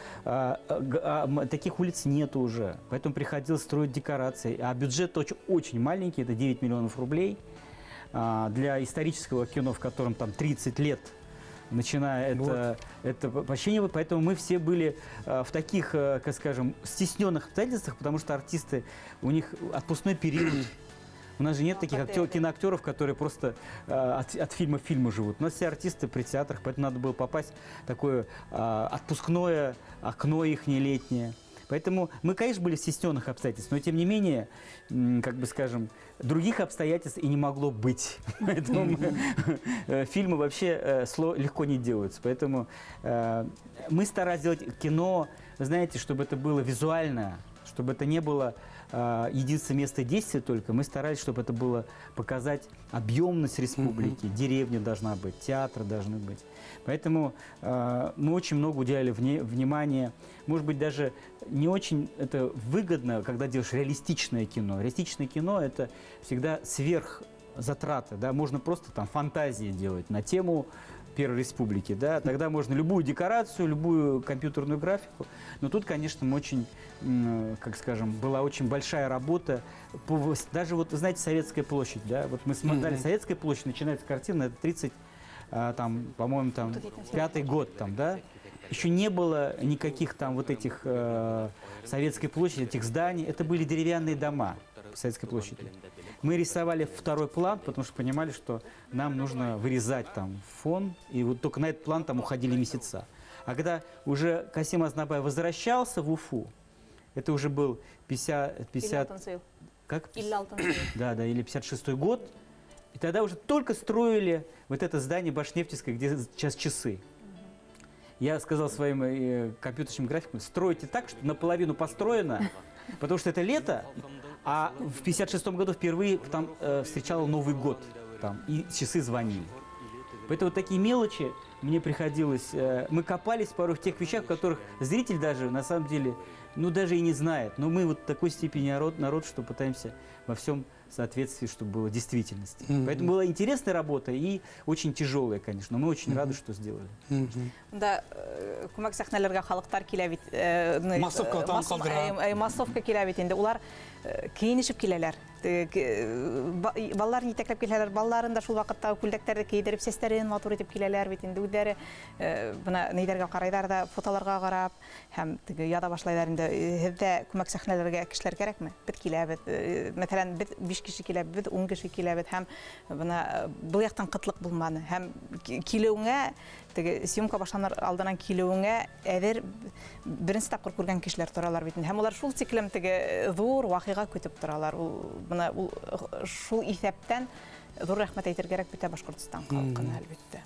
таких улиц нету уже. Поэтому приходилось строить декорации. А бюджет очень, очень маленький, это 9 миллионов рублей. Для исторического кино, в котором там 30 лет, начиная это вообще не. Поэтому мы все были в таких, как скажем, стесненных обстоятельствах, потому что артисты, у них отпускной период. У нас же нет таких киноактеров, которые просто от фильма к фильму живут. У нас все артисты при театрах, поэтому надо было попасть в такое отпускное окно их летнее. Поэтому мы, конечно, были в стесненных обстоятельствах, но тем не менее, как бы скажем, других обстоятельств и не могло быть. Поэтому фильмы вообще легко не делаются. Поэтому мы старались сделать кино, вы знаете, чтобы это было визуально, чтобы это не было единственное место действия только, мы старались, чтобы это было показать объемность республики, деревня должна быть, театры должны быть. Поэтому мы очень много уделяли внимания. Может быть, даже не очень это выгодно, когда делаешь реалистичное кино. Реалистичное кино – это всегда сверхзатраты. Да? Можно просто там фантазии делать на тему Первой Республики, да, тогда можно любую декорацию, любую компьютерную графику. Но тут, конечно, мы очень, как скажем, была очень большая работа. Даже вот, знаете, Советская площадь, да, вот мы смотрели, Советская площадь, начинается картина, это 30, там, по-моему, там, пятый год, там, да, еще не было никаких там вот этих Советской площади, этих зданий, это были деревянные дома Советской площади. Мы рисовали второй план, потому что понимали, что нам нужно вырезать там фон, и вот только на этот план там уходили месяца. А когда уже Касим Азнабай возвращался в Уфу, это уже был 50, 50, как? Да, да, или 56-й год, и тогда уже только строили вот это здание Башнефтевское, где сейчас часы. Я сказал своим компьютерным графикам, стройте так, что наполовину построено, потому что это лето, а в 56-м году впервые там встречал Новый год, там, и часы звонили. Поэтому вот такие мелочи мне приходилось... мы копались порой в тех вещах, в которых зритель даже, на самом деле, ну, даже и не знает. Но мы вот в такой степени народ, что пытаемся во всем соответствии, чтобы было действительности. Поэтому была интересная работа и очень тяжелая, конечно. Но мы очень рады, что сделали. Да, күмәк сәхнәләргә халыҡтар килә бит. Массовка таң ҡалдыра. Массовка килә бит инде. Улар кейенешеп киләләр. Балаларын етәкләп киләләр. Балаларын да шул ваҡытта күлдәктәрҙе кейҙереп, сәстәрен матур итеп киләләр бит инде. Үҙҙәре бына нейҙәргә ҡарайҙар ҙа, фотоларға ҡарап һәм теге яҙа башлайҙар инде. Һеҙҙә күмәк сәхнәләргә кешеләр кәрәкме? Беҙ киләбеҙ. Мәҫәлән, беҙ 5 кеше киләбеҙ, беҙ 10 кеше киләбеҙ һәм бына был яҡтан ҡытлыҡ булманы. Һәм килеүеңә, теге съемка башланыр алдынан килеүеңә әҙер беренсе тапҡыр күргән кешеләр торалар бит инде. Һәм улар шул тиклем теге ҙур ваҡиға көтөп торалар. Ул бына ул шул иҫәптән ҙур рәхмәт әйтергә кәрәк бөтә Башҡортостан халҡына, әлбиттә.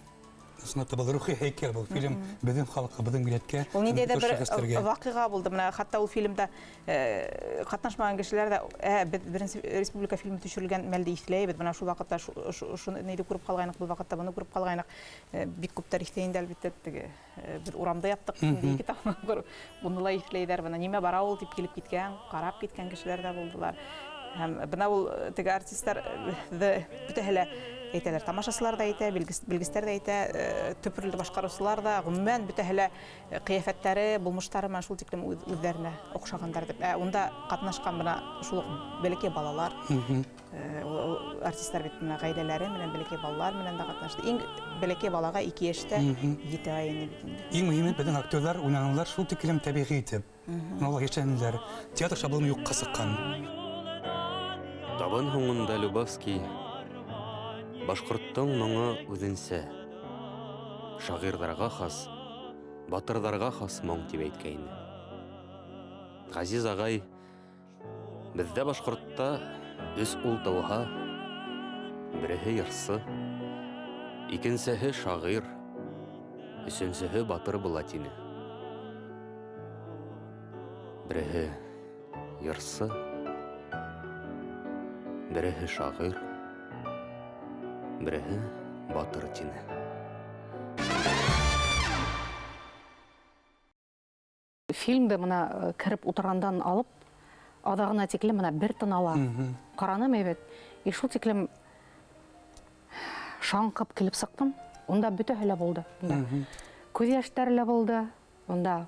Ысынлап та был рухи һәйкәл, был фильм беҙҙең халыҡҡа, беҙҙең милләткә, Ул ниндәйҙер бөтә бер шәхестәргә. ваҡиға булды. Бына хатта ул фильмда ҡатнашмаған кешеләр ҙә, беҙ беренсе республика фильмы төшөрөлгән мәлде иҫләйбеҙ. Бына шул ваҡытта шуны нейҙе күреп ҡалғайныҡ, был ваҡытта быны күреп ҡалғайныҡ. Бик күптәр иҫләй инде, әлбиттә, теге, беҙ урамда яттыҡ, инде ике тапҡыр быны ла иҫләйҙәр. Бына нимә бара ул тип килеп киткән, ҡарап киткән кешеләр ҙә булдылар. Һәм бына ул теге артистар бөтәһе лә әйтәләр, тамашасылар ҙа әйтә, белгестәр ҙә әйтә, төп ролде башҡарыусылар ҙа, ғөмүмән бөтәһе лә ҡиәфәттәре, булмыштары менән шул тиклем үҙҙәренә оҡшағандар тип. Унда ҡатнашҡан бына шул уҡ бәләкәй балалар, ул артистар бит бына ғаиләләре менән, бәләкәй балалар менән дә ҡатнашты. Иң бәләкәй балаға 2 йәштә 7 ай ине бит инде. Иң мөһиме, беҙҙең актерҙар уйнанылар шул тиклем тәбиғи итеп. Улар йәшәнеләр, театр шаблоны юҡҡа сыҡҡан. Табын һуңында Любавский башҡорттоң моңо үҙенсә, шағирҙарға хас, батырҙарға хас моң тип әйткәйне. Ғәзиз ағай, беҙҙә башҡортта өс ул тыуһа, береһе йырсы, икенсеһе шағир, өсөнсөһө батыр була тине. Береһе йырсы, береһе шағир, береһе батыр тине. Фильмды бына кереп ултырғандан алып аҙағына тиклем бына бер тын ала. Ҡараным әйбәт. И шул тиклем шаңҡып килеп сыҡтым. Унда бөтәһе лә булды. Унда күҙ йәштәре лә булды. Унда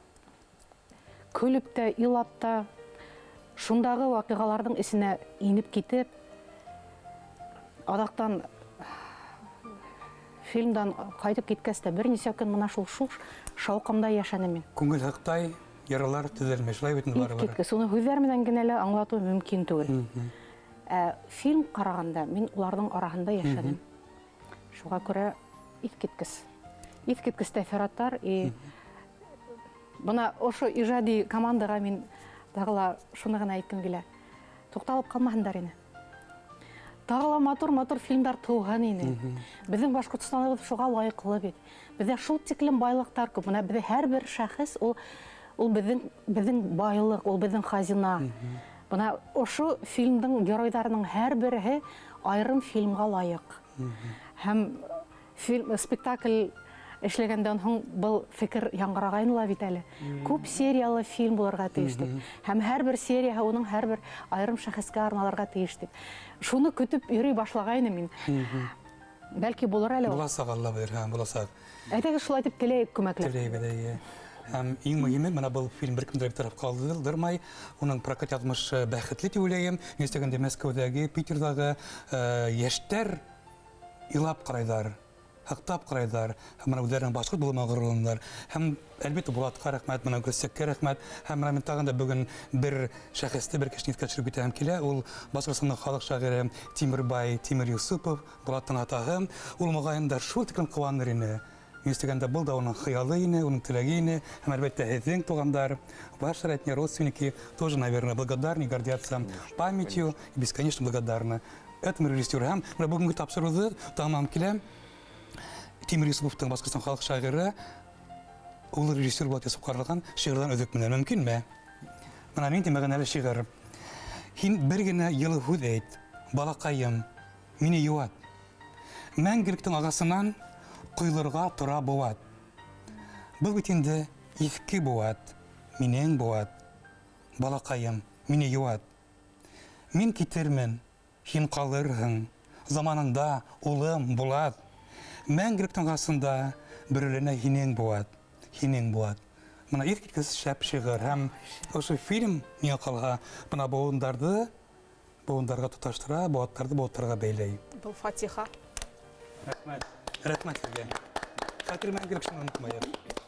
көлөп тә, илап та, шундағы ваҡиғаларҙың эсенә инеп китеп, аҙаҡтан фильмдан ҡайтып киткәс тә бер нисә көн бына шул шауҡымда йәшәнем мин. Күңел һыҡтай, яралар төҙәлмәй, шулай бит инде барыбер. Иҫ киткес. Уны һүҙҙәр менән генә лә аңлатыу мөмкин түгел. Ә фильм ҡарағанда мин уларҙың араһында йәшәнем. Шуға күрә иҫ киткес. Иҫ киткес тәьҫораттар. И бына ошо ижади командаға мин тағы ла шуны ғына әйткем килә. Туҡталып ҡалмаһындар ине. Тағы ла матур-матур фильмдар тыуған ине. Беҙҙең Башҡортостаныбыҙ шуға лайыҡлы бит. Беҙҙә шул тиклем байлыҡтар күп. Бына беҙҙә һәр бер шәхес ул беҙҙең байлыҡ, ул беҙҙең хазина. Бына ошо фильмдың геройҙарының һәр береһе айырым фильмға лайыҡ. Һәм фильм, спектакль эшләгәндән һуң был фекер яңғырағайны ла бит әле. Күп сериялы фильм булырға тейеш тип. Һәм һәр бер серияһы уның һәр бер айырым шәхескә арналырға тейеш тип. Шуны көтөп йөрөй башлағайны мин. Бәлки булыр әле ул. Буласаҡ, Алла бойорһа, буласаҡ. Әйҙәгеҙ шулай итеп теләйек күмәкләп. Теләйбеҙ, эйе. Һәм иң мөһиме, бына был фильм бер кемде лә битараф ҡалдырмай. Уның прокат яҙмышы бәхетле тип уйлайым. Ни өстәгәндә Мәскәүҙәге, Питерҙағы йәштәр илап ҡарайҙар, һыҡтап ҡарайҙар. Һәм бына үҙҙәренең башҡорт булыуына ғорурланалар. Һәм әлбиттә Булатҡа рәхмәт, бына Гөлсәккә рәхмәт. Һәм бына мин тағын да бөгөн бер шәхесте, бер кешене иҫкә төшөрөп китәһем килә. Ул Башҡортостандың халыҡ шағиры Тимербай Тимер Юсупов, Булаттың атаһы. Ул моғайын да шул тиклем ҡыуаныр ине. Ни өстәгәндә был да уның хыялы ине, уның теләге ине. Һәм әлбиттә һеҙҙең туғандар, ваши родня, родственники тоже, наверное, благодарны, гордятся памятью и бесконечно благодарны этому режиссеру. Һәм бына бөгөнгө тапшырыуҙы тамам килә. Тимер Юсуповтың Башҡортостан халыҡ шағиры ул режиссер Булат Йософ ҡаралған шиғырҙан өҙөк менән мөмкинме? Бына ниндәй мәғәнәле шиғыр. Һин бер генә йылы һүҙ әйт, балаҡайым, мине йыуат. Мәңгелектең ағасынан ҡойолорға тора быуат. Был бит инде иҫке быуат, минең быуат. Балаҡайым, мине йыуат. Мин китермен, һин ҡалырһың. Заманында улым Булат. Мәңгелектең ағасында бөрөлөнә һинең быуат, һинең быуат. Бына иҫ киткес шәп шиғыр. Һәм ошо фильм миңә ҡалһа, бына быуындарҙы быуындарға тоташтыра, быуаттарҙы быуаттарға бәйләй. Был фатиха. Рәхмәт. Рәхмәт һеҙгә. Хәтер мәңгелек, шуны онотмайыҡ.